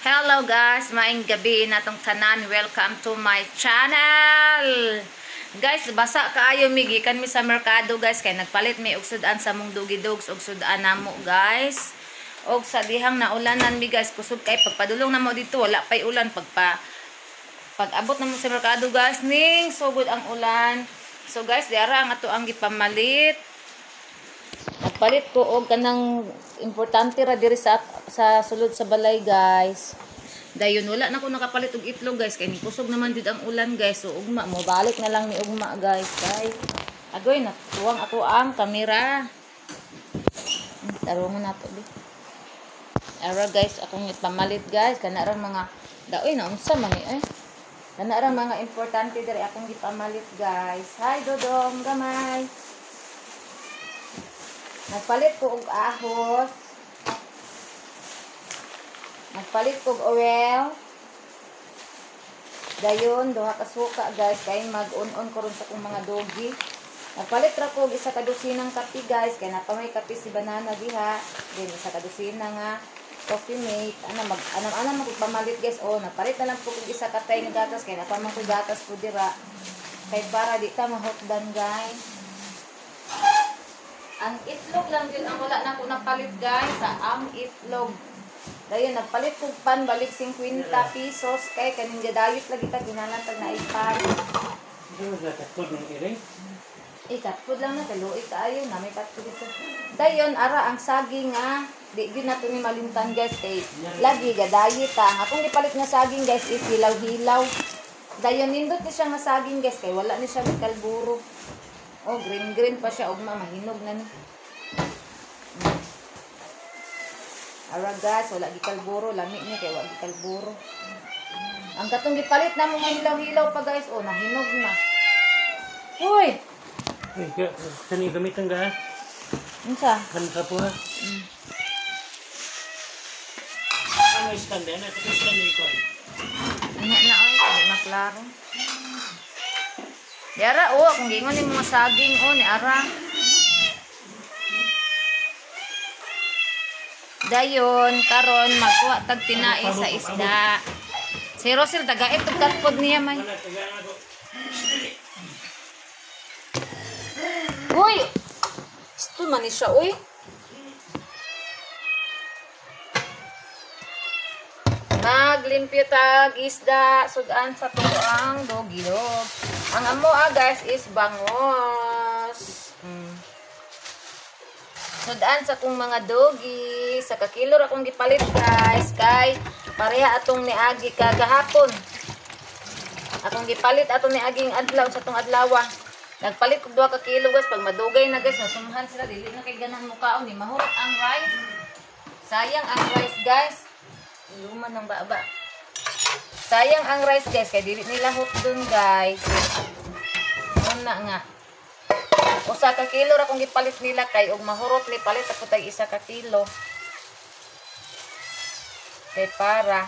Hello guys, maayong gabi natong tanan. Welcome to my channel. Guys, basa kaayo mi gikan mi sa merkado guys kay nagpalit mi og sudan sa mong dugi dogs og sudan namo guys. Og sa dihang naulanan mi guys, kusog kay pagpadulong namo dito wala pay ulan pag abot namo sa merkado guys ning sugod ang ulan. So guys, diara ang ato ang gipamalit. Nagpalit ko og kanang importante ra diri sa sulod sa balay guys. Dayon wala na ko nakapalit og itlog guys kay kusog naman jud ang ulan guys. So ugma mo balik na lang ni ugma guys kay agoy natuwang ako ang kamera. Tarungon nato di. Ara guys, akong ipamalit guys kana ra mga daoy na unsa man ni eh. Kana ra mga importante diri akong gipamalit guys. Hi Dodong gamay. Nagpalit ko og ahos. Nagpalit ko og oil. Dayon duha ka suka guys kay mag-on-on ko ron sa akong mga dogi. Nagpalit ra ko og isa ka dosinang kape guys kay napamay kape si banana diha. Then isa ka dosina nga coffee mate. Ana mag anam-anam ko pamalit guys. Oh, nagpalit na lang ko og isa ka tay nga gatas kay napamay ko gatas po dira. Kay para di ta mahotdan guys. Ang itlog lang din ang wala na ko napalit guys sa ang itlog. Dayon nagpalit kog pan balik 50 pesos kay kaning gadayot lagi ta ginalan tag naipan. Eh katpod lang na kaluoy kaayo na may katpod dito. Dayon ara ang saging nga di gyud nato ni malimtan guys kay lagi gadayot ta. Ang akong gipalit nga saging guys is hilaw-hilaw. Dayon nindot ni siya nga saging guys kay wala ni siya kalburo. Oh, green green pa siya ugma mahinog na ni. Ara guys, wala gikalburo, lami niya kay wala gikalburo. Ang katong gipalit na mo hilaw-hilaw pa guys, oh nahinog na. Hoy. Uy, kani gamitan ga? Unsa? Kan ka po ha? Ano stand na? Ito stand ni ko. Nya na oy, di maklaro. Yara oh, akong giingon ni mga saging oh ni ara. Dayon karon magkuha tag tinai sa isda. Si Rosel tagait og katpod niya may. Uy! Sto man ni siya uy. Naglimpyo tag isda sudan sa tuang dogi dog. Ang amo guys is bangos. Sudan sa kong mga dogi, sa kakilo ra akong gipalit guys kay pareha atong niagi kagahapon. Akong gipalit atong niaging adlaw sa tong adlawa. Nagpalit kog 2 ka kilo guys pag madugay na guys nasumhan sila dili na kay ganahan mukaon ni mahurot ang rice. Sayang ang rice guys. Luma ng baba. Sayang ang rice guys kay dili nila hot dun guys. Una nga. Usa ka kilo ra kung gipalit nila kay og mahurot ni palit ako tag isa ka kilo. Kay para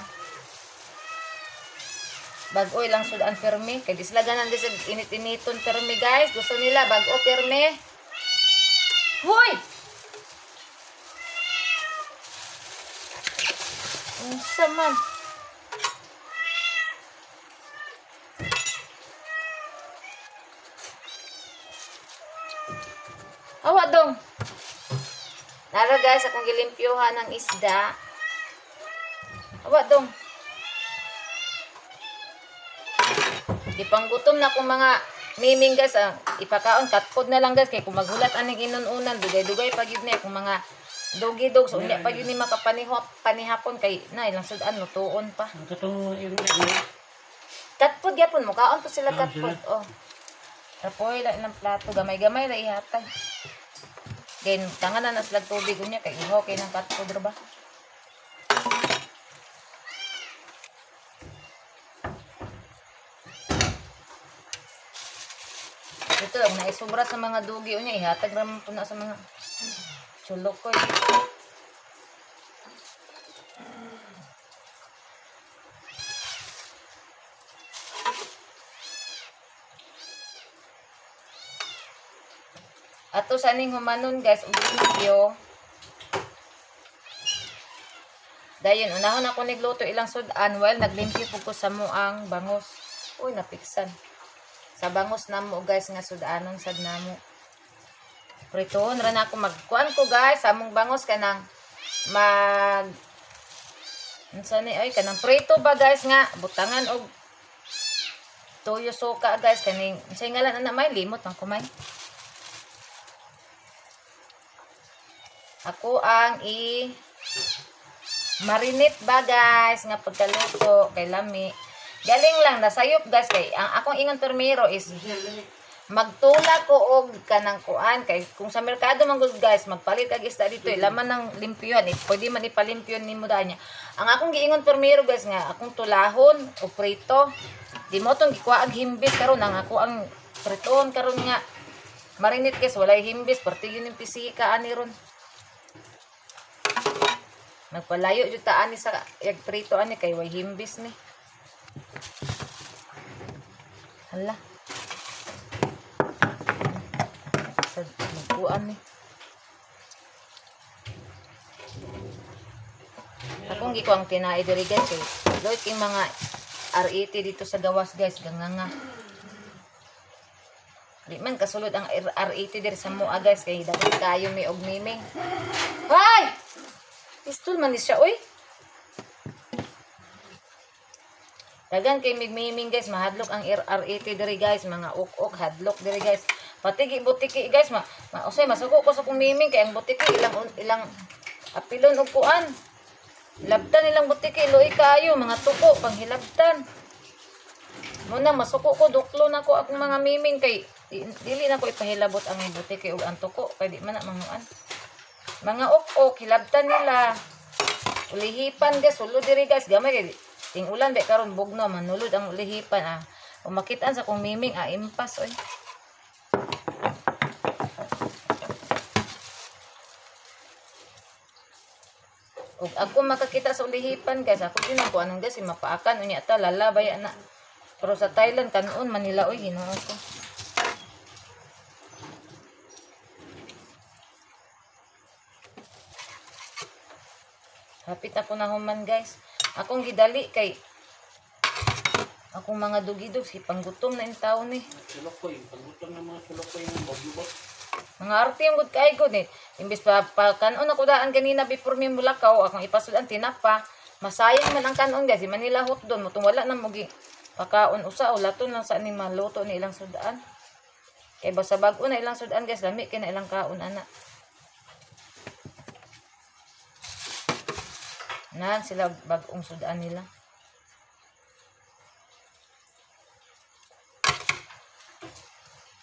bag-oy lang sudan permi kay di sila ganan di sa init-initon permi guys. Gusto nila bag-o permi. Hoy! Unsa man? Awa dong. Nara guys, akong gilimpyuhan ng isda. Awa dong. Ipanggutom na akong mga miming guys. Ipakaon, katpod na lang guys. Kaya kung maghulat aning inununan, dugay-dugay pag yun na. Kung mga dogi-dog, so unya pag yun ni makapanihapon kay na ilang sudan, lutuon pa. Katpod yapon, mukaon to sila katpod. Oh. Rapoy lang ilang plato, gamay-gamay na ihatag. Then, tanga na naslag tubig unya kay iho kay nang katpod ra ba? Ito ang naisubra sa mga dugi unya ihatag ra man po na sa mga chulukoy. Ato sa ning humanon guys, og limpyo. Dayon unahon ako nigluto ilang sudan while naglimpyo pud ko sa muang bangos. Uy, napiksan. Sa bangos namo guys nga sudanon sad namo. Pritoon ra na ako magkuan ko guys sa among bangos kanang mag unsa ni oy kanang prito ba guys nga butangan og toyo suka guys kaning unsay ngalan ana may limot ang kumay. Ako ang i marinate ba guys nga pagkaluto kay lami. Galing lang nasayop guys kay ang akong ingon permiro is magtula ko og kanang kuan kay kung sa merkado man gud guys magpalit kag isda dito laman ng limpyuhan eh, pwede man ipalimpyuhan nimo daan niya. Ang akong giingon permiro guys nga akong tulahon o prito di mo tong gikuha ang himbis karon ang ako ang pritoon karon nga marinate guys walay himbis parte yun yung pisika ani ron. Nagpalayo jud ta ani sa yag prito ani kay way himbis ni. Hala. Sa magkuan ni. Akong gikuang tinai diri guys kay loit king mga RAT dito sa gawas guys ganganga. Di man kasulod ang RAT diri sa mua guys kay daghan kayo mi og miming. Hoy! Pistol man ni siya, oy. Dagan kay migmiming guys, mahadlok ang RAT diri guys, mga ok-ok hadlok diri guys. Pati gi butiki guys, ma usay masuko ko sa kong miming kay ang butiki ilang ilang apilon og kuan. Hilabtan ilang butiki, luoy kaayo mga tuko panghilabtan. Muna masuko ko duklo na ko akong mga miming kay dili na ko ipahilabot ang butiki ug ang tuko kay di man na manguan. Mga ok-ok, hilabtan nila. Ulihipan guys, sulod diri guys. Gamay kay ting ulan ba karon bugno manulod ang ulihipan ah. O makitaan sa kong miming ah impas oy. Ug ako makakita sa ulihipan guys, ako din ang kuanon guys, mapaakan unya ta lala baya na. Pero sa Thailand kanon Manila oy Ginoo ko. Hapit ako na human guys. Akong gidali kay akong mga dugidog si panggutom na yung taon eh. Sulok ko yung panggutom ng mga sulok ko yung bagyubot. Mga arte yung good kay ko ni. Imbis pa kanon ako daan kanina before mi mulakaw akong ipasud-an tinapa. Masayang man ang kanon guys. Manila hot don mutong wala na mugi pakaon usa o laton lang sa ni maluto ni ilang sudan. Kay basta bag-o na ilang sudan guys, lami kay na ilang kaon ana. Na sila bagong sudan nila.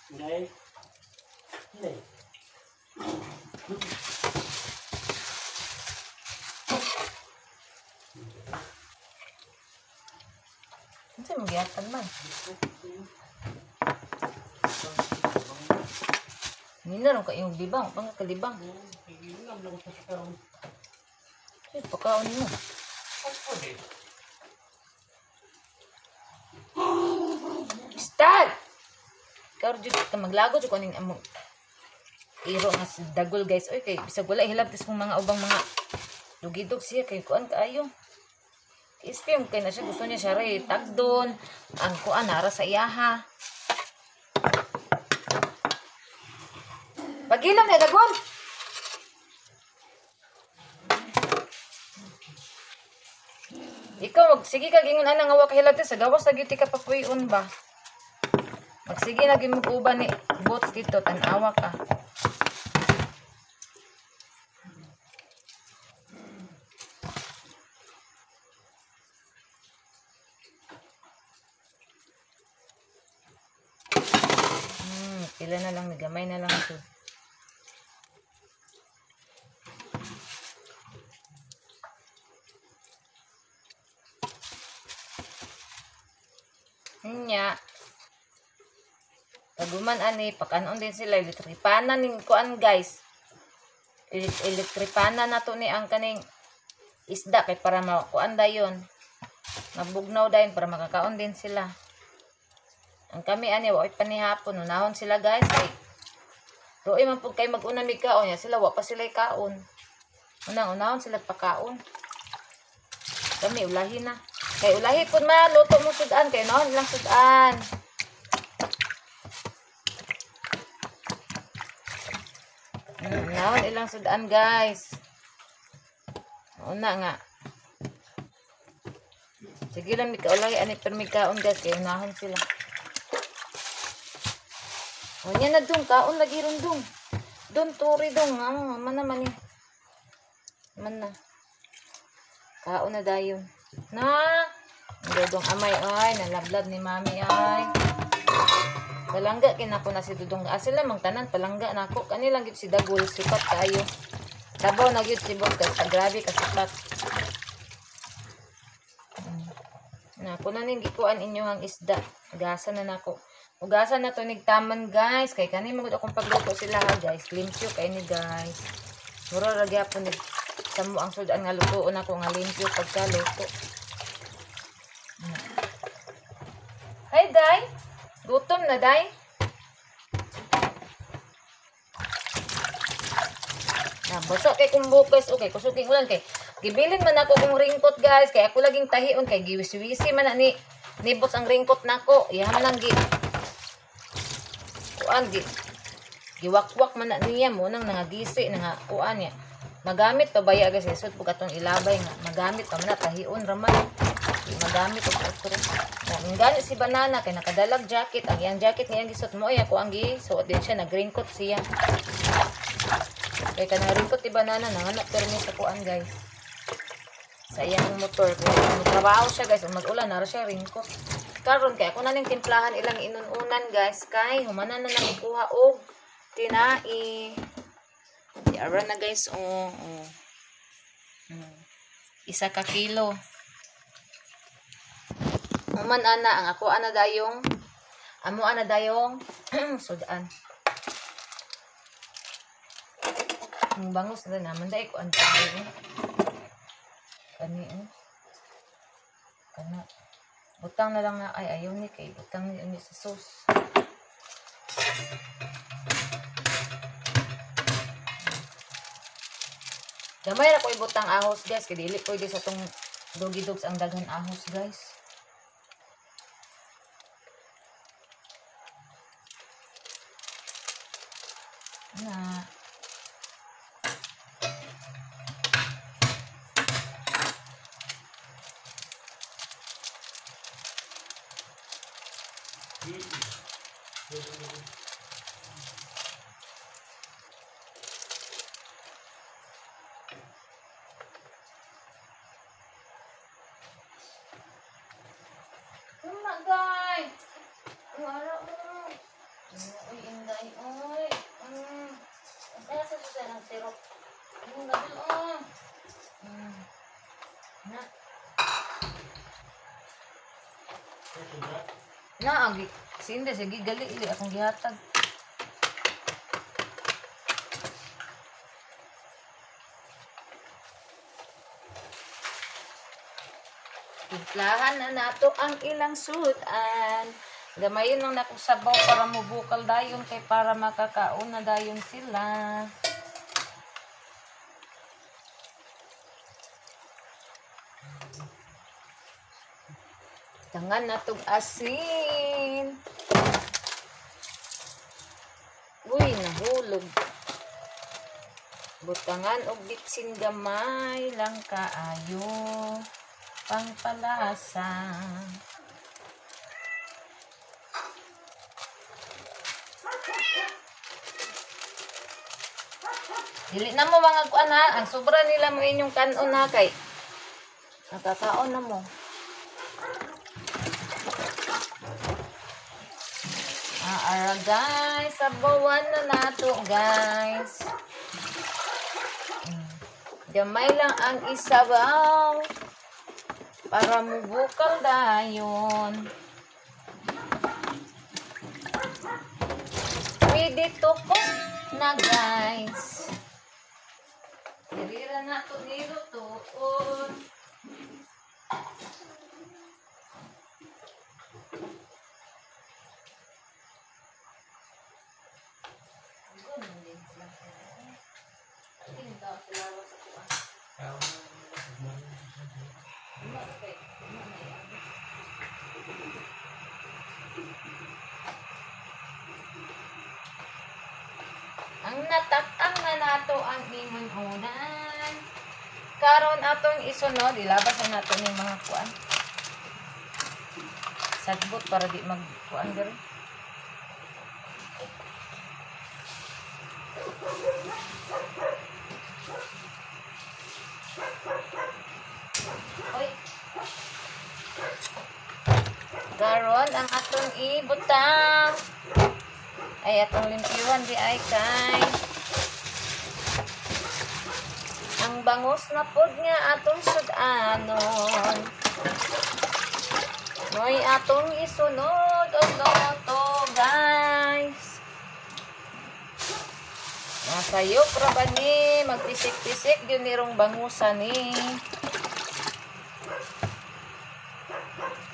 Hindi. Hindi. Unsa man gihatan man? Nina ron kayong libang, pangkalibang. Ay, pakaon mo. Stop! Ikaw jud ka maglago jud ko aning among iro nga dagol guys. Oy kay bisag wala hilabtis kong mga ubang mga dugidog siya kay kuan kaayo. Ispim kay na siya gusto niya siya re tagdon ang kuan nara sa iyaha. Pagilam na dagol. Ikaw magsige ka gingon ana nga wa kahilabtis sa gawas sa gyud ka papuy-on ba. Magsige na gyud mo uban ni bots dito tan-awa ka. Pila na lang, gamay na lang ito. Nya. Paguman ani, pakanon din sila elektripana ning kuan guys. Elektripana na to ni ang kaning isda kay para makuan dayon. Mabugnaw dayon para makakaon din sila. Ang kami ani wa panihapon unahon sila guys kay roy man pud kay mag-una mig kaon ya sila wa pa sila kaon. Unang unahon sila pakaon. Kami ulahi na. Kay ulahi pud ma luto mo sudan kay noon lang sudan. Naon ilang sudan guys. Una nga. Sige lang mi kaulahi ani permi kaon guys kay unahon sila. Unya na dong kaon lagi ron dong. Dong turi dong man na man ni. Man na. Kaon na dayon. Na. Dodong amay ay nalablab ni mami ay. Palangga kinako na si Dudong. Ah, sila mang tanan palangga nako. Kani lang gyud si Dagol sipat kaayo. Sabaw na gyud si boss kay grabe ka sipat. Nako na ning gikuan inyohang isda. Gasa na nako. Ugasan na to nigtaman guys kay kani magud akong pagluto sila ha guys. Limpyo kay ni guys. Mura ra gyapon ni samo ang sudan nga lutuon ako nga limpyo pagkaluto. Hi day. Gutom na day. Na basa kay kumbo guys. Okay, kusog king ulan kay gibilin man ako kung ringkot guys kay ako laging tahion kay giwisi-wisi man na ni nibot ang ringkot nako. Iyahan lang gi kuan gi giwakwak man na niya mo nang nangagisi nanga kuan niya. Magamit pa baya guys isod pug atong ilabay nga magamit pa man na tahion ra man. Magamit og otro. Gani si banana kay nakadalag jacket ang iyang jacket nga iyang gisuot mo ay ako ang gisuot din siya nag-raincoat siya. Kay kanang raincoat ni banana nanganak permi sa kuan guys. Sa iyang motor kay trabaho siya guys, mag-ulan na ra siya raincoat. Karon kay ako na ning timplahan ilang inununan guys kay humana na nang ikuha og tinai. Di ara na guys oh. Oh. Isa ka kilo. Human ana ang ako ana dayong amo ana dayong sudan. Ang bangos na naman dai ko ang tayo. Kani kana. Butang na lang na ay ayaw ni kay butang ni sa sauce. Gamay ra ko ibutang ahos guys kay dili pwede sa tong doggy dogs ang daghan ahos guys. Na. Guys. Wala mo. Uy, inday, uy. Ang sa susa ng sirop. Ang gabi, oh. Na. Na, agi. Si Inday, sige, gali, ili. Akong gihatag. Timplahan na nato ang ilang sudan. Gamayon lang nako sabaw para mubukal dayon kay para makakaon na dayon sila. Tangan na tong asin. Uy, nahulog. Butangan og bitsin gamay lang kaayo. Pangpalasa. Dili na mo mga kuan ha. Ang sobra nila mo inyong kanon ha kay nakakaon na mo. Ara guys, sabawan na nato guys. Gamay lang ang isabaw para mubukal dayon. Ready to cook na guys. Dirira na to nilutoon. Ang natak-ang na nato ang ingon unan. Karon atong isunod, ilabas na nato ning mga kuan. Sagbot para di magkuan diri. Oy. Karon ang atong ibutang ay atong limpyuhan di ay kay ang bangos na pod nga atong sud-anon. Moy atong isunod og loto, guys. Nasayop ra ba ni magpisik-pisik gyud nirong bangusa ni.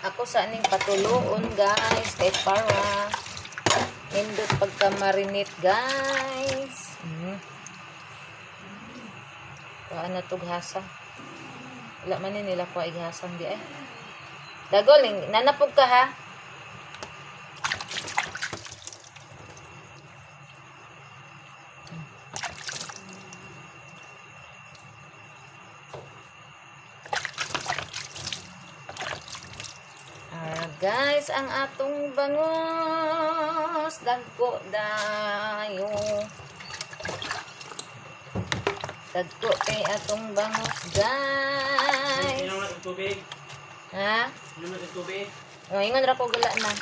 Ako sa aning patuluon, guys, kay para nindot pagka-marinate, guys. Kuha na tog hasa. Wala man ni nila kuha ighasan di ay. Dagol, nanapog ka ha. Alright, guys, ang atong bangos dagko dayo. Dagko kay atong bangos, guys. Inom na tubig. Ha? Inom na tubig. Oh, ingon ra ko gala na.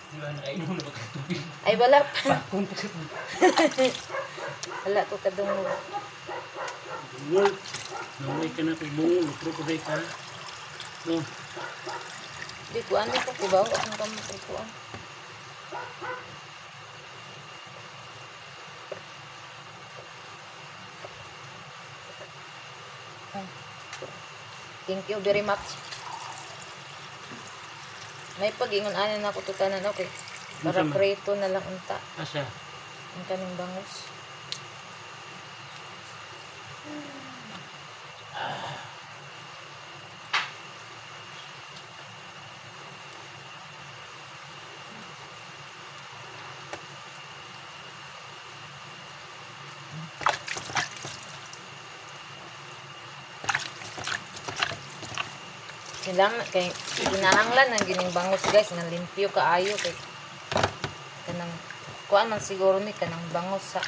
Di ba nakainom na ba ka tubig? Ay wala pa. Pakon pa sa Wala ko kadungog. Bungol. Naway ka na kay bungol. Utro ko ka. No. Di ko ano ko kubaw akong kamot ko. Thank you very much. May pag-ingon ana na ako tutanan, okay. Para prito na lang unta. Asa? Ang kaning bangus. Kailangan kay kinahanglan ang gining bangus, guys, nga limpyo kaayo kay kanang kuan man siguro ni kanang bangus sa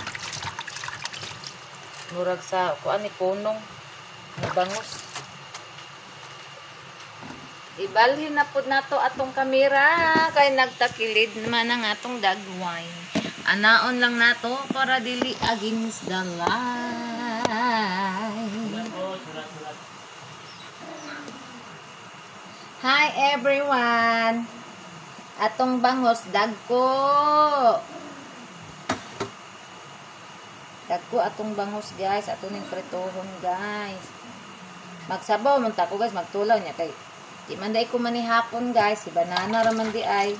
murag sa kuan ni punong nga bangus. Ibalhin na pud nato atong kamera kay nagtakilid naman ang atong dagway. Anaon lang nato para dili against the light. Hi everyone. Atong bangos dagko. Dagko atong bangos, guys, ato ning pritohon, guys. Magsabaw man ta ko, guys, magtulaw niya kay di man day ko manihapon, guys, si banana ra man di ay.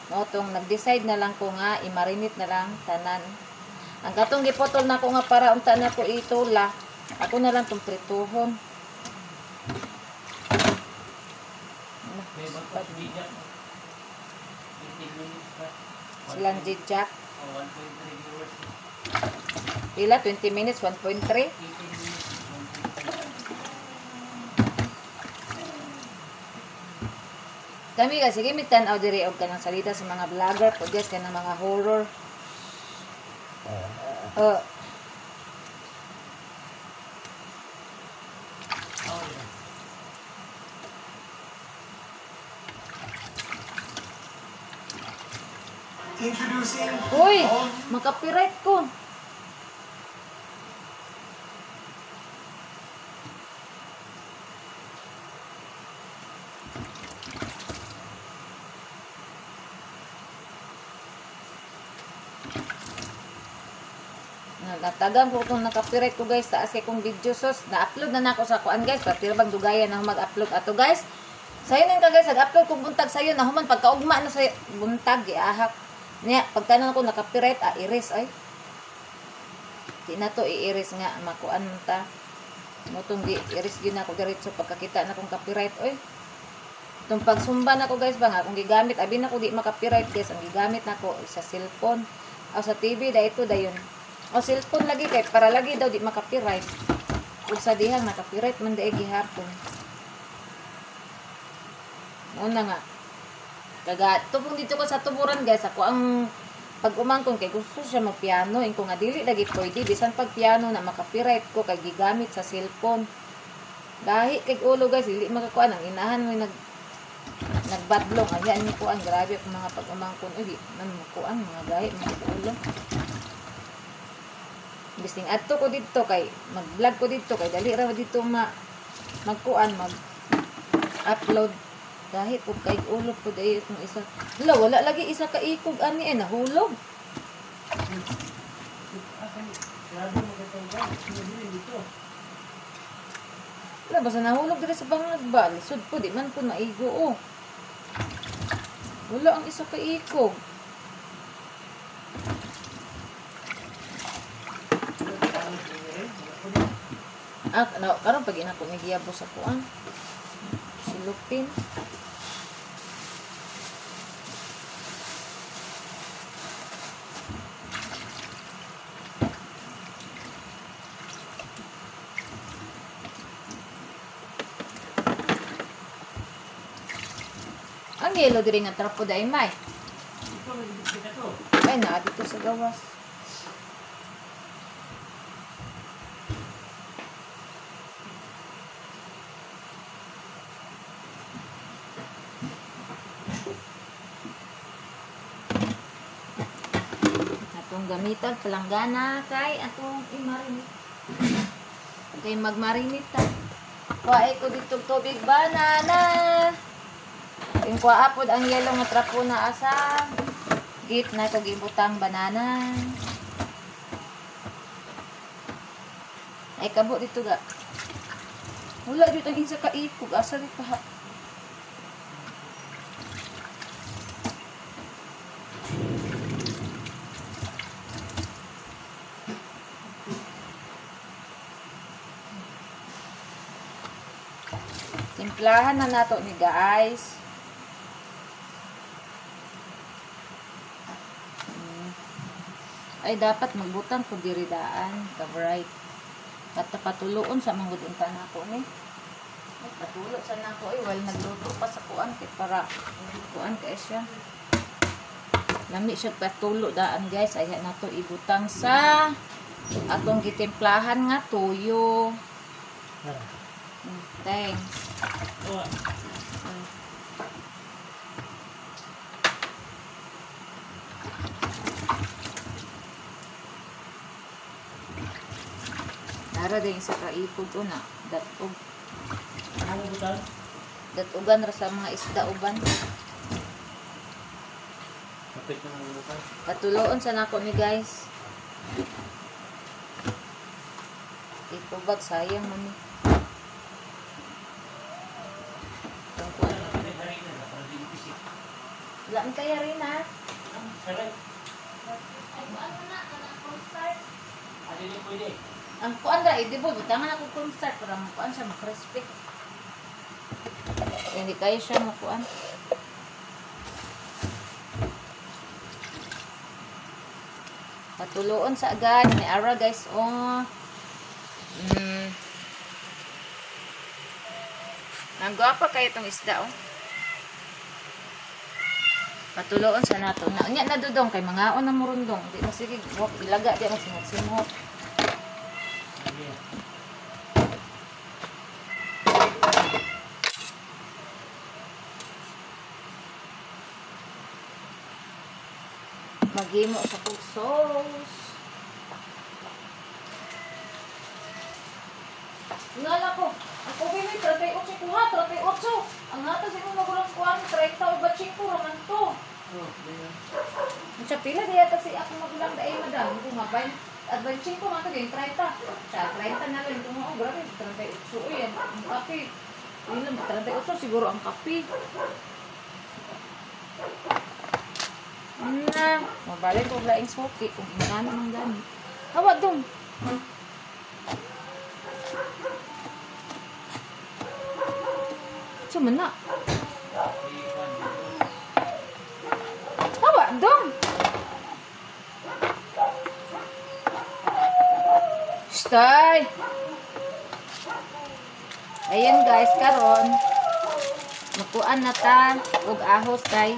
Mao tong nag-decide na lang ko nga i-marinate na lang tanan. Ang katong gipotol nako nga para unta na ko itula. Ako na lang tong pritohon. Silang Jack. 1.3 viewers. Pila? 20 minutes? 1.3? 18 minutes. 1.3. Kami kasi sige mi tan-aw diri og kanang salita sa mga vlogger po guys, kanang mga horror. Oh. Introducing. Uy, makapiright ko. Natagang ko itong nakapiright ko, guys, taas kay kong video sos. Na-upload na nako sa kuan, guys. Pero bang dugayan na mag-upload ato, guys. Sayo na ka, guys, nag-upload kong buntag sayo na human pagkaugma na sa buntag giahak. Niya, pagtanan ko nakapiright, iris ay. Di na to iiris nga makuan ta. Motong gi iris gyud nako diretso pagkakita na kong copyright oy. Itong pagsumba nako guys ba nga akong gigamit abi nako di maka-copyright guys, ang gigamit nako sa cellphone o sa TV da ito dayon. O cellphone lagi kay para lagi daw di maka-copyright. Ug sa dihang naka-copyright man dae gihapon. Una nga. Kaga tubong dito ko sa tuburan guys, ako ang pag umangkon kay gusto siya magpiano, inko nga dili lagi pwede bisan pag piano na maka-copyright ko kay gigamit sa cellphone. Gahi kay ulo guys, dili makakuan ang inahan mo nagbadlong ayan ni kuan, grabe ang mga pag-umangkon uy di man makuan mga gahi mga ulo. Bising adto ko didto kay mag-vlog ko didto kay dali ra didto magkuan mag upload. Gahi pud kay ulo pud ay itong isa. Hala, wala lagi isa ka ikog ani eh nahulog. Wala basta nahulog diri sa bangag ba. Lisod po di man po maigo oh. Wala ang isa ka ikog. Ah, no, karon pag ina ko nigiyabo sa kuan. Silupin. Ang yelo diri nga trapo dai may. Ay na dito sa gawas. Atong gamitan palanggana kay atong i-marinate. Kay magmarinate ta. Kuha ko dito tubig banana. Yung kuha pod ang yelo nga trapo na asa git na kog ibutang banana. Ay kabo dito ga. Wala jud ang isa ka ikog asa ni pa. Timplahan na nato ni guys. Ay dapat magbutang ko diri daan ka-bright. Patapatuloon sa manggod unta nako ni. Ay patulo sa nako ay wal nagluto pa sa kuan kay para kuan kay siya. Lami siya patulo daan guys. Ay nato ibutang sa atong gitimplahan nga tuyo. Thanks. Nara din sa kaikog ko na datog. Datugan ra sa mga isda uban. Patuloon sa nako ni guys. Ikubag sayang man ni. Wala man kaya rin ha. Ay ano na kanang concert. Ang kuan ra edible, butangan ako concert para makuan siya makrispy. Hindi kayo siya makuan. Patuloon sa agad ni ara guys oh. Ang gwapa kayo itong isda oh. Patuloon sa nato. Na unya na dudong kay mangaon na murundong. Di na sige ilaga di na singot-singot. Maghimo sa cook sauce. Ngala ko, ang kopi may 38 kuha, 38. Ang nata sa imong magulang sa kuha, 30 o 5 raman to. Sa pila di yata si akong magulang dai madam, kung mabay at 25 man to din 30. Sa 30 na lang kung oh, grabe 38 oy ang kape. Yun lang 38 siguro ang kape. Na, mabalik ko laing suki kung ingano man gani. Hawa dong. So man na. Hawa, dong. Stay. Ayun guys, karon makuan na ta og ahos kay.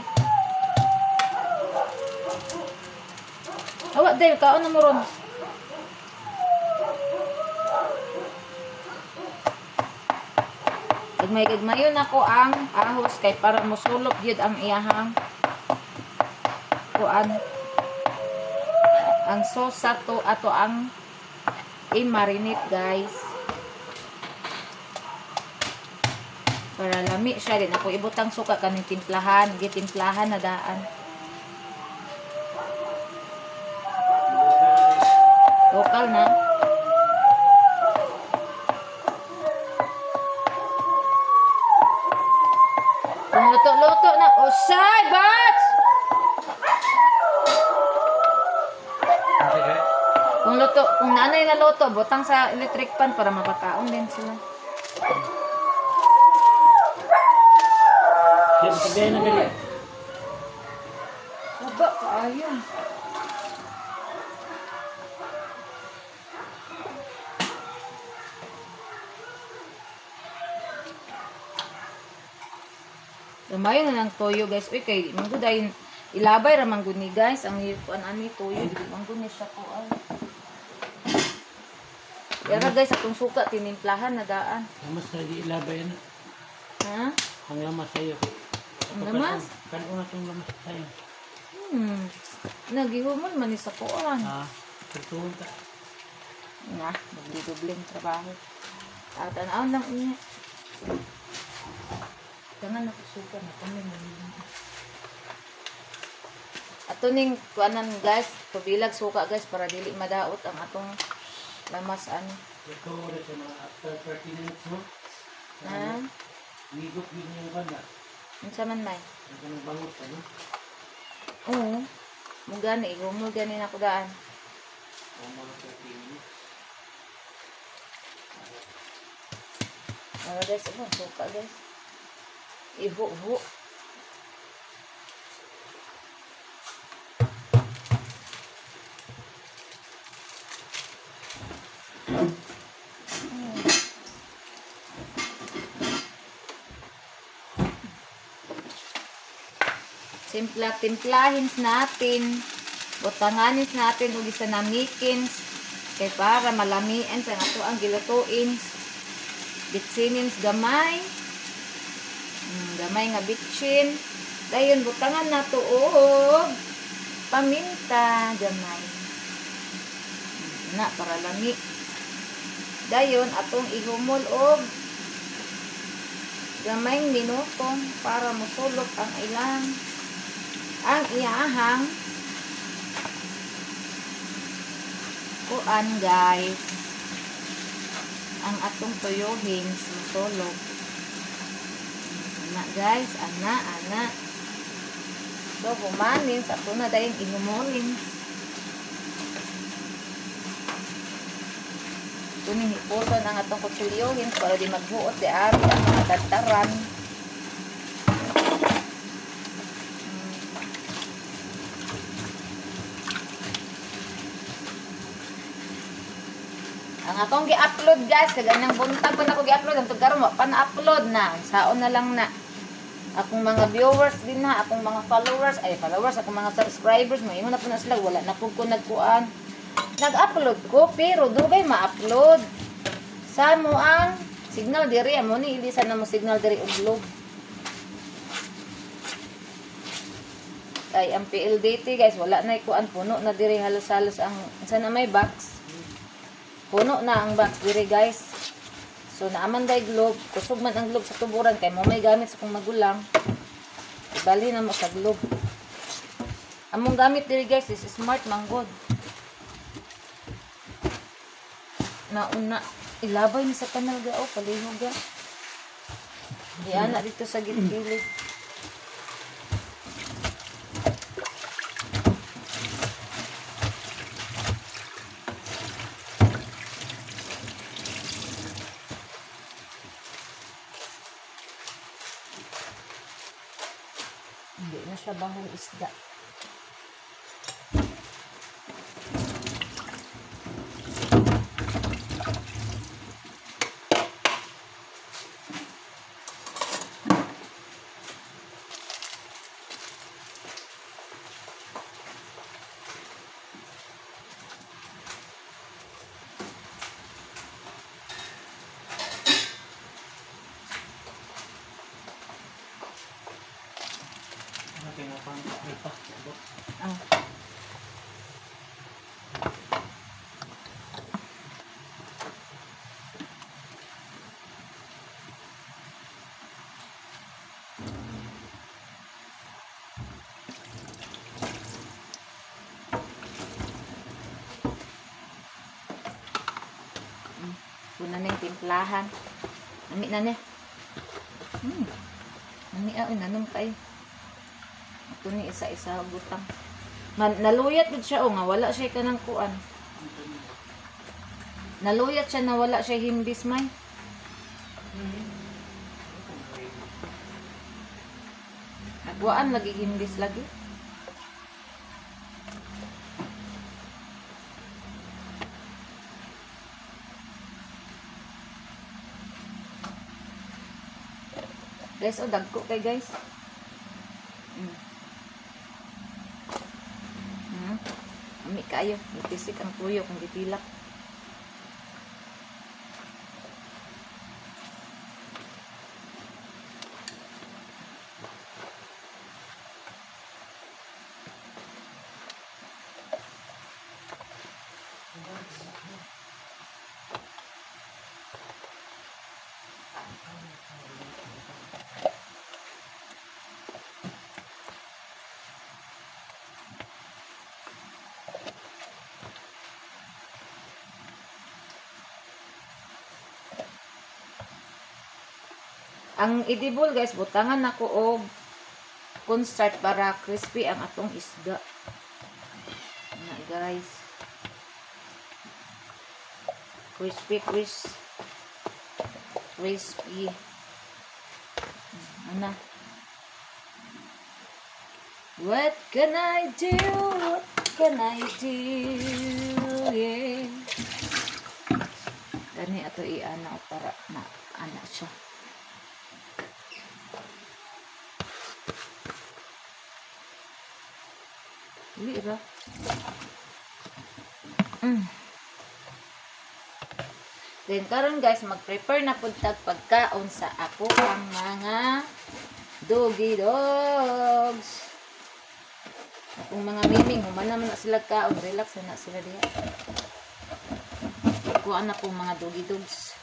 Awa dahil kaon na mo ron. Gagmay-gagmayon ako ang ahos kay para mosulop gyud ang iyahang kuan. Ang sauce ato ato ang i-marinate guys. Para lami siya din ako ibutang suka kaning timplahan, gitimplahan na daan. Lokal na. Kung luto-luto na, usay, bats! Kung luto, kung nanay na luto, butang sa electric pan para mapakaon din sila. Aba, kaayo. Lumayo na ng toyo guys. Uy, kay manggudayin ilabay ra manggod ni guys ang kuan ani toyo, manggod ni siya kuan. Yara guys, atong suka tinimplahan na daan. Lamas na di ilabay na. Ha? Ang lamas sayo. Ang lamas? Kanon na tong lamas sayo. Nagihumon man ni sa kuan. Ah, tuon ta. Na, dubli-dubling trabaho. At tan-aw lang niya. Tangan ako suka na kami manilin. Ato ning kuanan guys, pabilag suka guys para dili madaot ang atong lamas ano. Ito rin sa mga after 30 minutes no? Ha? Nigop din yung banda. Unsa man may? Ang kanang bangot ano? Oo. Mo gani, igumol gani na ko daan. O mga 30 minutes. Para guys, ano, suka guys. Iho-ho. Simpla timplahin natin. Butanganin natin og isa namikins kay para malamien sa ato ang gilutuin. Bitsinin gamay. Gamay nga bitsin. Dayon butangan nato og paminta gamay. Na para lami. Dayon atong ihumol og gamayng minuto para mosulok ang ilang ang iyahang kuan guys. Ang atong tuyuhin mosulok. Ana guys, ana ana. So humanin sa ato na dayon ihumolin. Tuning hipuson ang atong kutsilyohin para di maghuot di ari ang mga dantaran. Ang akong gi-upload guys, kaganang buntag pa na ako gi-upload, ang karon wa pa na-upload na. Saon na lang na. Akong mga viewers din na, akong mga followers, ay followers, akong mga subscribers, moingon na po na sila, wala na po ko nagkuan. Nag-upload ko, pero dugay ma-upload. Sa mo ang signal diri, amo ni ilisan na mo signal diri og globe. Kay ang PLDT guys, wala na ikuan, puno na diri halos-halos ang sa na may box. Puno na ang box diri guys. So naaman day globe, kusog man ang globe sa tuburan kay mo may gamit sa kong magulang. Ibali na mo sa globe. Among gamit diri guys is smart manggod. Nauna ilabay ni sa kanal ga oh, palihog ga. Diana dito sa gilid. Hindi na siya bahong isda. Una na yung timplahan. Ami na niya. Ami nanom kayo. Ito ni isa-isa butang. Naluyat gud siya o nga wala siya kanang kuan. Naluyat siya na wala siya himbis may. Nagwaan lagi himbis lagi. Guys, oh, dagko kay guys. Ami kayo, itisik ang tuyo kung gitilak. Ang edible guys, butangan nako og cornstarch para crispy ang atong isda. Na guys. Crispy, crispy. Ana. What can I do? What can I do? Yeah. Gani ato iana para ma ana siya. Dili ra. Then karon guys, mag-prepare na pud tag pagkaon sa ako ang mga doggy dogs. Akong mga miming, human naman na sila kaon, relax na sila diha. Kuan na pong mga doggy dogs.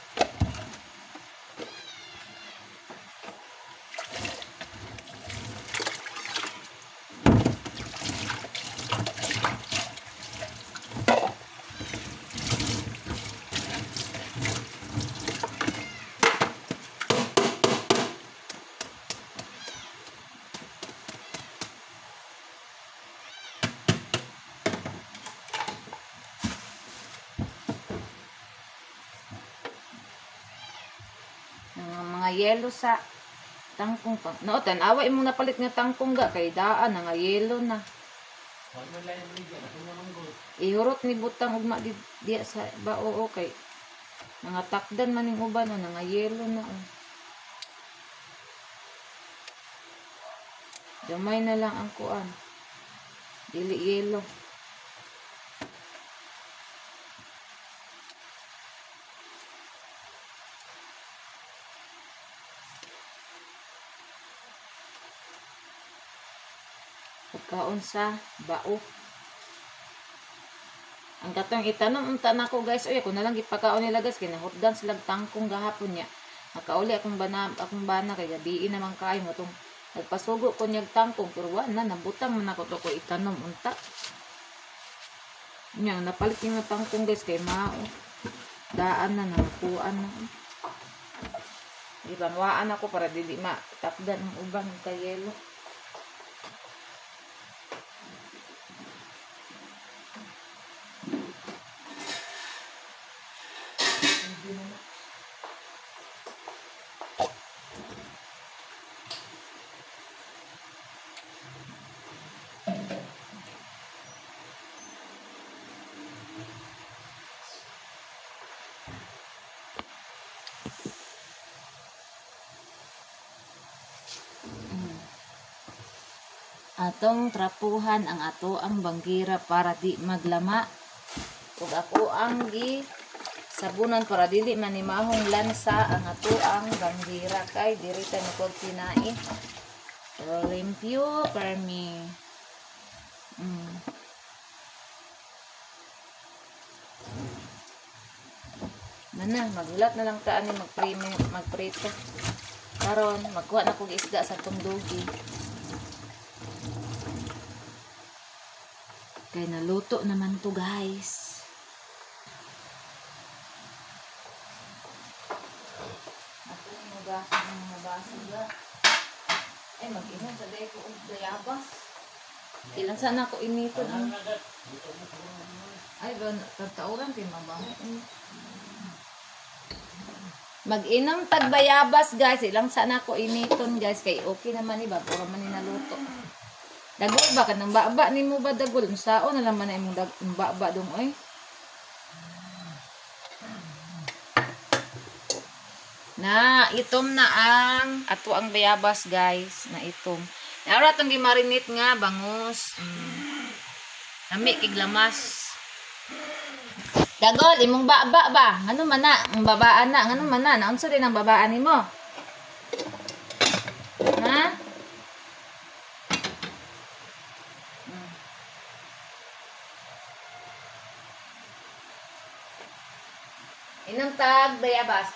Mga yelo sa tangkong pang. No, tan-awa imong napalit nga tangkong ga kay daan nga yelo na. Ihurot ni butang ugma diya sa bao kay mga takdan man ning uban no nga yelo na. Oh. Gamay na lang ang kuan. Dili yelo. Pagkaon sa bao. Ang katong itanom unta nako guys, oy ako na lang gipakaon nila guys kay nahutdan sila tangkong gahapon niya. Nakauli akong bana kay gabii naman kaayo mo tong nagpasugo ko niyag tangkong pero wa na nabutang man ako to ko itanom unta. Nya napalit yung tangkong guys kay mao. Daan na nakuan na. Di ba waan ako para dili matakdan ang uban ng kayelo. Atong trapuhan ang ato ang banggira para di maglama. Ug ako ang gi sabunan para dili manimahong lansa ang ato ang banggira kay diri ta nukog tinai. Pero limpyo permi. Mana magulat na lang ta ani magprito. Karon magkuha na kog isda sa atong dugi. Kay naluto naman to, guys. Ato ni mugasan ang mga baso ga. Ay mag-inom sa day ko og bayabas. Ilan sana ako initon ang ay ba tagtauran kay mabaho. Mag-inom tag bayabas, guys. Ilang sana ako initon, guys, kay okay naman ni ba puro man ni naluto. Dagol ba kanang baba nimo ba dagol? Unsaon na lang man na imong baba dong oy. Na itom na ang ato ang bayabas, guys, na itom. Naara tong gimarinate nga bangus. Lami kig lamas. Dagol imong baba ba? Ngano man na ang babaan na? Ngano man na? Naunsa din ang babaan nimo? Ha? Inom tag bayabas.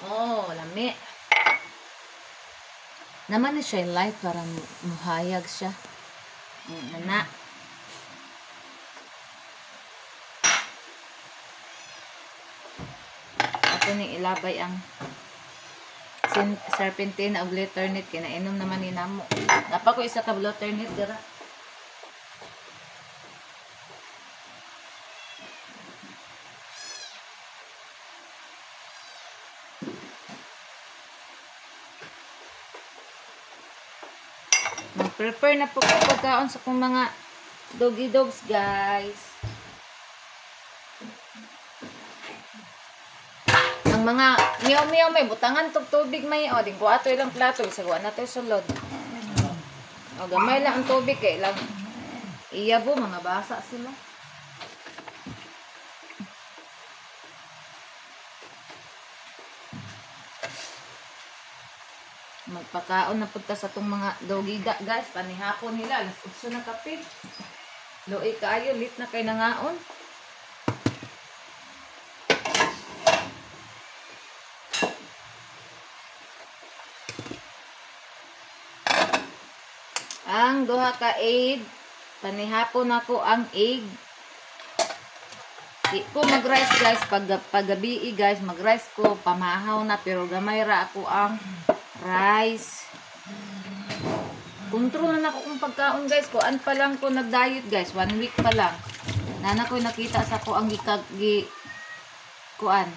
Oh, lami. Naman ni siya light para muhayag siya. Ana. Ato ning ilabay ang serpentine og letternit kay nainom naman ni namo. Napa ko isa ka letternit dira. Mag-prepare na po ko pagkaon sa kong mga doggy dogs, guys. Ang mga meow meow may butangan tog tubig may o ding kuha ato ilang plato sa kuha nato sulod. O gamay lang ang tubig kay lang iyabo mga basa sila. Magpakaon na punta sa tong mga doggy guys, panihapon nila alas 8 na kapit. Luoy kaayo, lit na kay nangaon. Ang duha ka egg, panihapon ako ang egg. Di ko mag-rice, guys, paggabi guys, mag-rice ko pamahaw na pero gamay ra ako ang rice. Kontrol na ako kung pagkaon, guys. Kuan pa lang ko nag-diet, guys. 1 week pa lang. Nana ko nakita sa ko ang gi kuan.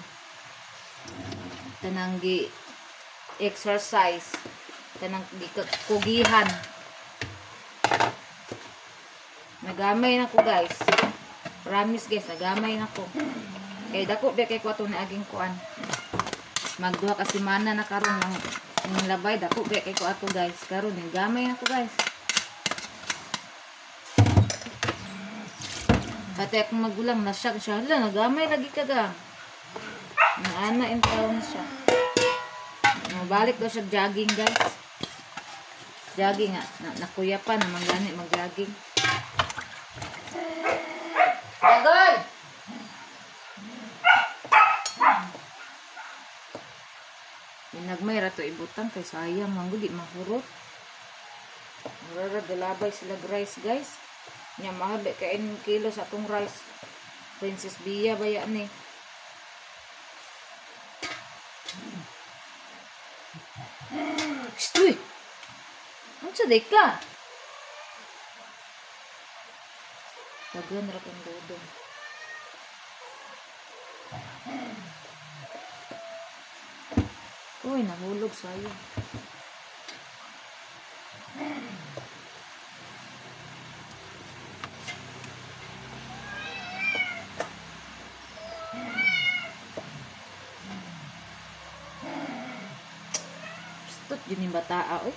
Tanang gi exercise. Tanang gi kugihan. Nagamay na ko, guys. Promise, guys, nagamay na ko. Kay dako ba kay ko ato na aging kuan. Magduha ka semana na karon ng labay dako ba kay ko ato, guys. Karon gamay na ko, guys. Pati akong magulang na siya siya, hala nagamay lagi ka ga. Naana in taon siya. Balik daw siya jogging, guys. Jogging nga, nakuya pa naman gani mag-jogging. Dagol! Nagmay ra to ibutang kay sayang man gud di mahurot. Mura ra galabay sila rice, guys. Nya mahal ba kay kilo sa atong rice. Princess Bia baya ni. Shh! Unsa day ka? Dagan ra kang dodong. Uy, nahulog sayo. Yun yung bataa, oy.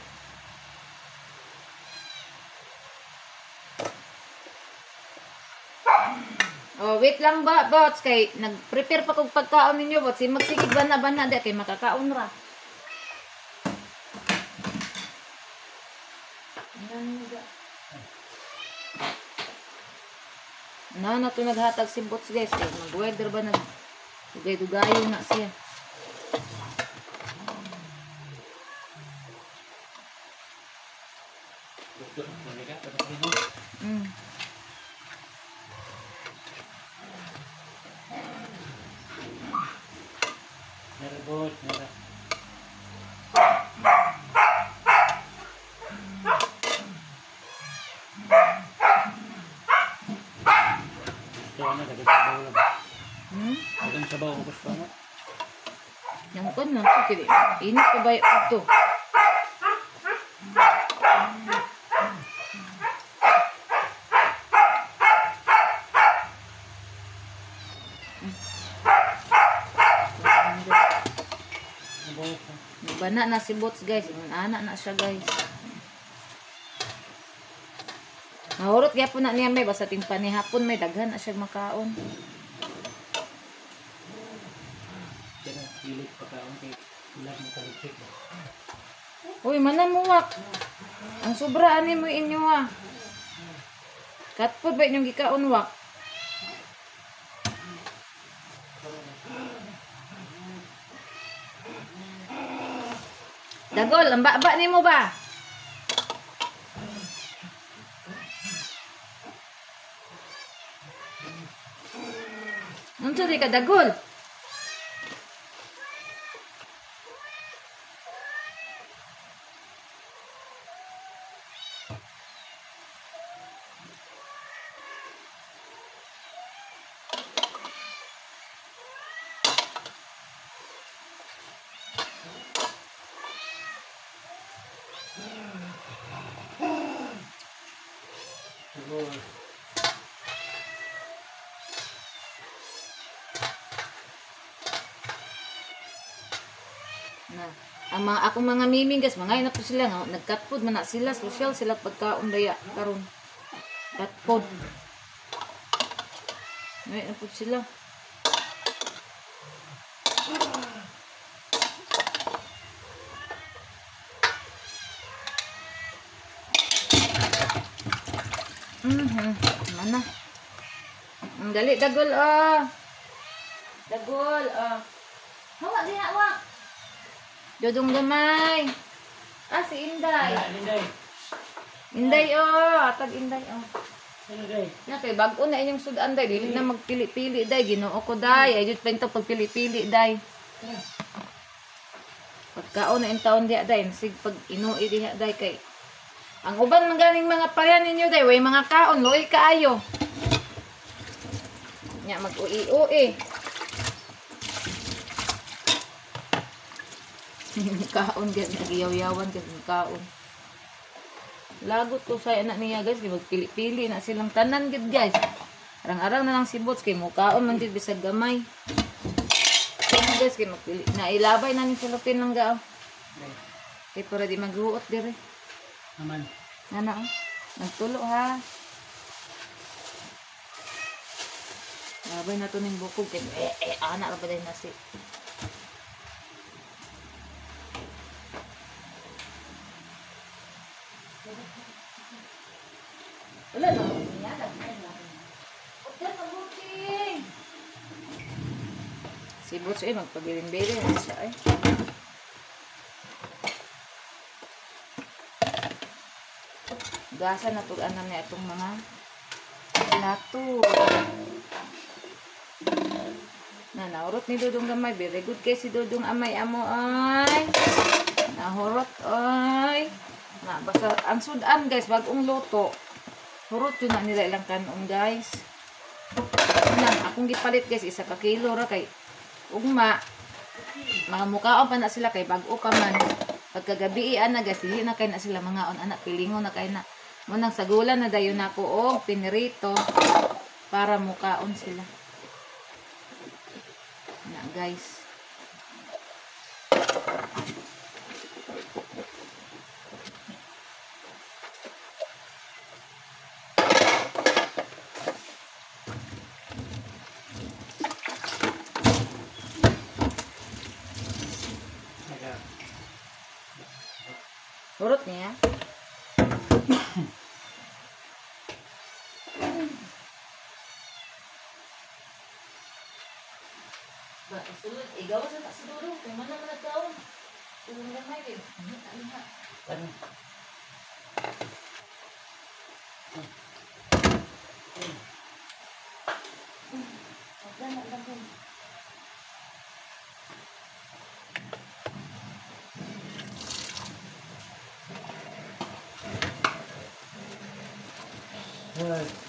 Oh, wait lang ba, bots, kay nag-prepare pa kog pagkaon ninyo, bots. Magsigig bana-bana di kay makakaon ra. Na na to naghatag si bots, guys. Kay mag-weather ba nag dugay-dugayo na siya. Init pa ba ito? Bana na si bots, guys. Ana na siya, guys. Mahurot gyapon na niya may basta ting panihapon may daghan na siya makaon. Uy, manamuwak. Ang sobra ani mo inyo ha. Katpod ba inyong gikaon wak? Dagol, ang baba nimo ba? Unsa di ka dagol? Na, ang mga akong mga miming guys, mga na po sila nga nagkatpod man na sila, social sila pagkaon daya karon. Katpod. Ngay na po sila. Mana. Ang dali dagol ah. Dagol ah. Hawa diha wa. Dodong gamay. Ah, si Inday. Inday. Inday oh, atag Inday oh. Inday. Na kay bag-o na inyong sudan day, dili na magpili-pili day, Ginoo ko day. Ay jud pa into pagpili-pili day. Pagkaon na intaon diha day, sig pag inuwi diha day kay ang uban man ganing mga pareha ninyo day, way mga kaon, luoy kaayo. Nya mag-ui-ui. Kaon gid nagyaw-yawan gid kaon. Lagot ko sa anak niya guys, kay magpili-pili na silang tanan gid guys. Arang-arang na lang si Bots kay mukaon man gid bisag gamay. Ano guys kay magpili na ilabay na ni Philippine lang gao. Kay para di maghuot dire. Aman. Nana oh. Nagtulo ha. Labay na to ning bukog kay ana ra ba day na si. Wala na. Si Butch ay magpabilin-bilin na siya ay. Gasa na tug-anam na itong mga plato. Na, nahurot ni Dudong gamay. Very good kay si Dudong amay amo ay. Nahurot ay. Na, basta ang sudan guys, bagong luto. Hurot yun na nila ilang kanon guys. Nang akong gipalit guys, 1 ka kilo ra kay ugma. Mga mukaon pa na sila kay bag-o pa man. Pagkagabi ana guys, dili na kay na sila mangaon ana, pilingon na kay na. Munang sagulan na dayon nako og pinirito para mukaon sila. Na guys. Hurot niya. Ba, sulod igaw sa ta siguro kay man naman nagkaon. Tulong gamay kay. Ano?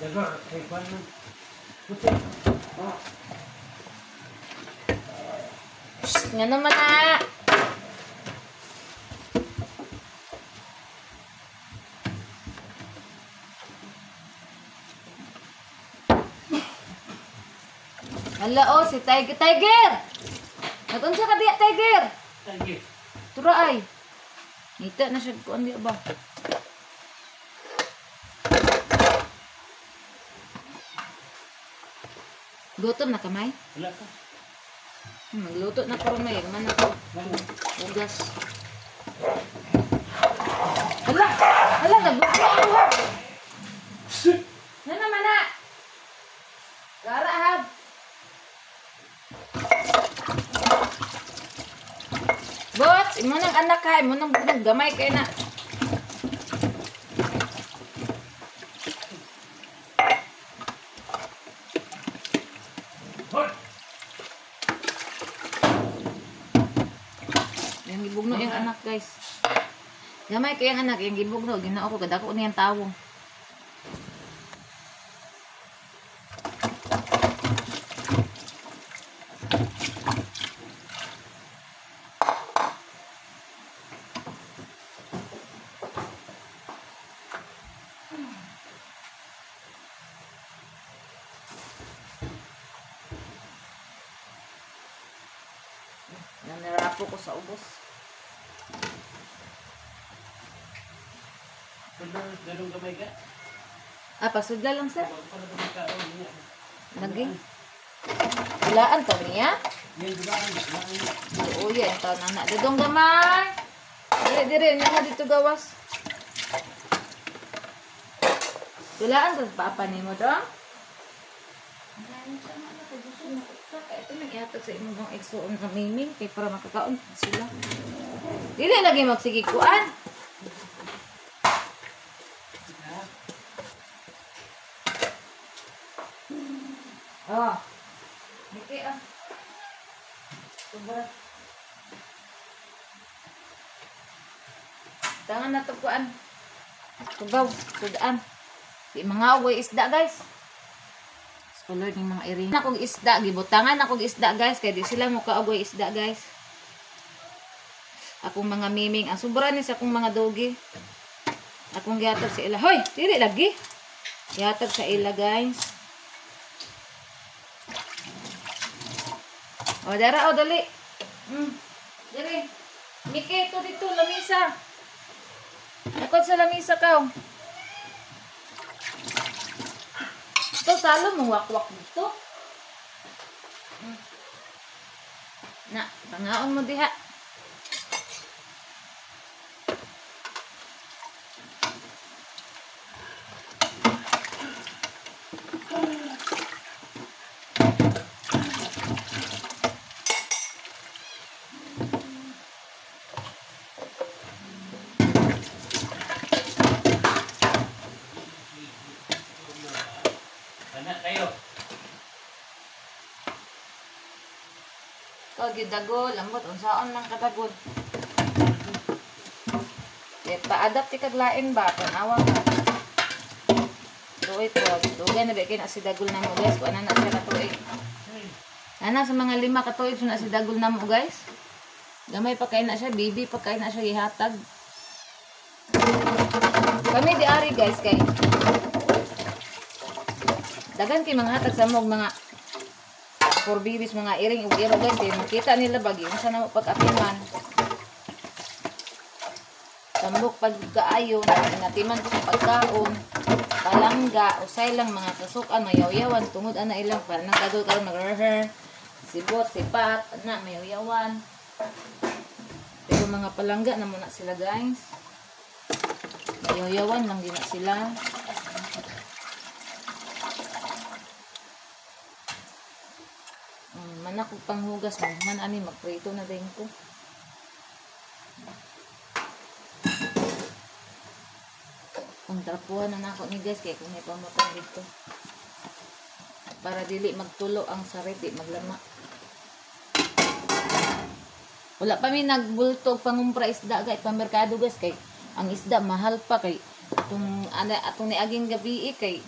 Dagar, kay kwan man. Puti. Ah. Nga naman na. Hala oh, si Tiger. Tiger! Nagunsa ka diya, Tiger? Tiger. Tura ay. Ngita na siya kuan diya ba? Gutom na kamay? Wala ka. Magluto na ko may man ako. Ugas. Hala! Hala, nagluto ako. Na naman na. Gara hab. Bots, imo nang anak ha, imo nang gamay kay na. Yang gibugno yung anak, guys. Gamay kay ang anak, yung gibugno, ginao ko kadako niyang tawo. Nanirapo ko sa ubos. Dalong gamay ka? Ah, pasudla lang, sir. Naging. Dulaan to niya? Oo, yan. Taon na na. Dudong gamay! Dire, dire. Nga nga dito gawas. Dulaan to. Papa ni mo, dong? Ito nag-ihatag sa imong mga igsuon nga miming kay para makakaon sila. Dili lagi magsige kuan. Oh. Niki ah. Sobra. Tangan na to kuan. Tugaw, sudan. Di mga ugoy isda, guys. Color ng mga iring. Akong isda, gibutangan akong isda, guys, kay di sila mukaogoy isda, guys. Akong mga miming, ang sobra ni sa akong mga dogi. Akong gihatag sa ila. Hoy, dili lagi. Gihatag sa ila, guys. O, dara, o, dali. Dali. Miki, ito dito, lamisa. Akot sa lamisa ka. Ito, salo mong wakwak dito. Na, pangaon mo diha. Gidagol, ambot unsaon man kadagol. Eh, pa-adapt ti kaglain ba tan-awa ka. Tuoy ko, dugay na ba kay na si dagol namo, guys, kuan na siya katuig. Ana sa mga 5 ka tuig na si dagol namo, guys. Gamay pa kay na siya, baby pa kay na siya gihatag. Kami di ari, guys, kay dagan kay mga hatag sa mog mga for babies, mga iring ug iro, guys, kay makita nila bagi unsa na mo pag-atiman. Tambok pagkaayo, natiman ko sa pagkaon, palangga, usay lang mga kasukan, mayawyawan tungod ana ilang para nang kadol karon magreher, sibot, sipat, ana mayawyawan. Pero mga palangga na muna sila, guys. Mayoyawan lang din na sila. Manak og panghugas mo, man ani magprito na din ko. Ang trapuhan na nako ni guys kay kung may pamutang dito. Para dili magtulo ang sarit, di maglama. Wala pa mi nagbulto pangumpra isda guys, pamerkado guys kay ang isda mahal pa kay atong ana atong niaging gabi kay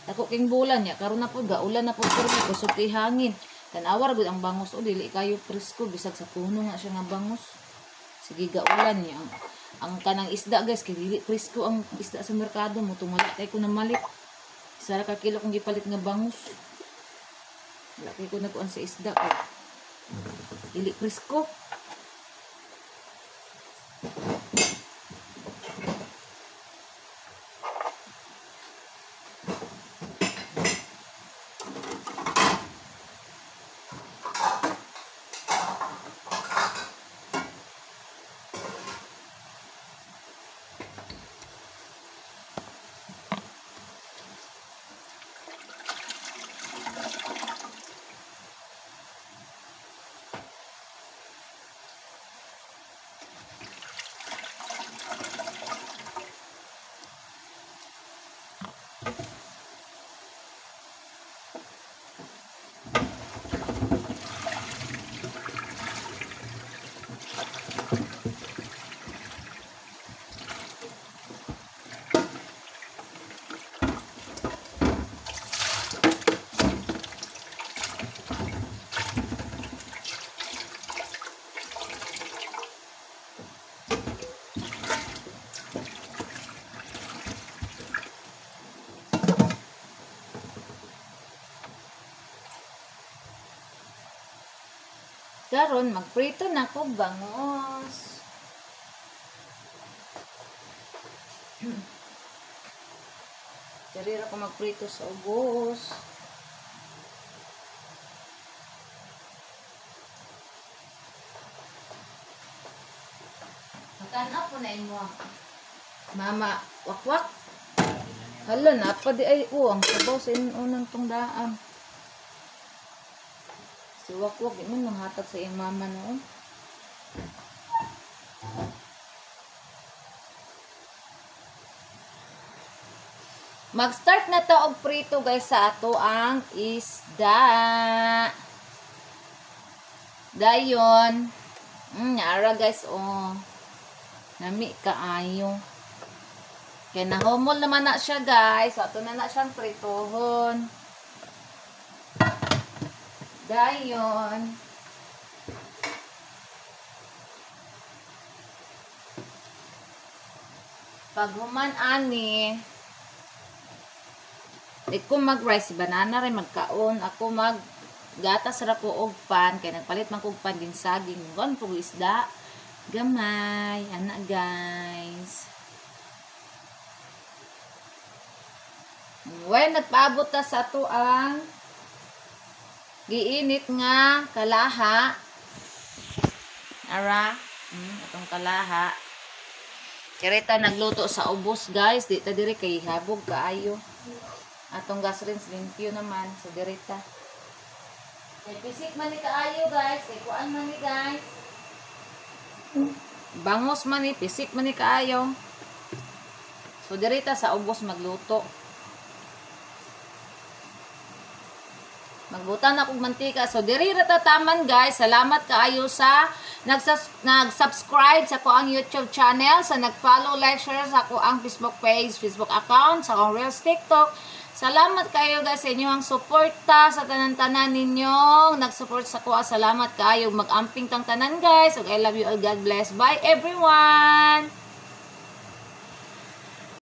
dako king bulan niya karon na pud gaulan na pud permi kusog kay hangin. Tan-awar gud ang bangos o dili kayo presko bisag sa puno nga siya nga bangos. Sige gaulan niya ang kanang isda guys kay dili presko ang isda sa merkado mo tumala kay ko namalit. Isa ra ka kilo kung gipalit nga bangos. Wala kay ko nagkuan sa isda kay dili presko. Karon magprito na ko bangos. Diri ra ko magprito sa ubos. Magkana po na imo. Mama, wakwak. Hala na pa di ay oh, ang sabaw sa unang tong daan. Si wakwak di man manghatag sa iyang mama noon. Mag-start na ta og prito guys sa ato ang isda. Dayon. Ara guys oh. Nami kaayo. Kay nahumol naman na siya guys. So, ato na na siyang pritohon. Dayon. Paghuman ani, iko mag-rice, banana rin magkaon. Ako mag gatas ra ko og pan kay nagpalit man kog pan din saging. Gon pug isda gamay ana guys. Well, nagpaabot ta sa ato ang giinit nga kalaha. Ara, atong kalaha. Kirita nagluto sa ubos guys, di ta diri kay habog kaayo. Atong gas rinse limpyo naman so dirita. Kay pisik man ni kaayo guys, kay kuan man ni guys. Bangos man ni, pisik man ni kaayo. So dirita sa ubos magluto. Magbutan ako og mantika. So diri ra ta taman guys. Salamat kaayo sa nag-subscribe sa ko ang YouTube channel, sa nag-follow, like, share sa ko ang Facebook page, Facebook account, sa akong Reels, TikTok. Salamat kayo guys sa inyong suporta sa tanan-tanan ninyong nag-support sa ko. Salamat kaayo. Mag-amping tang tanan guys. Okay, I love you all. God bless. Bye everyone.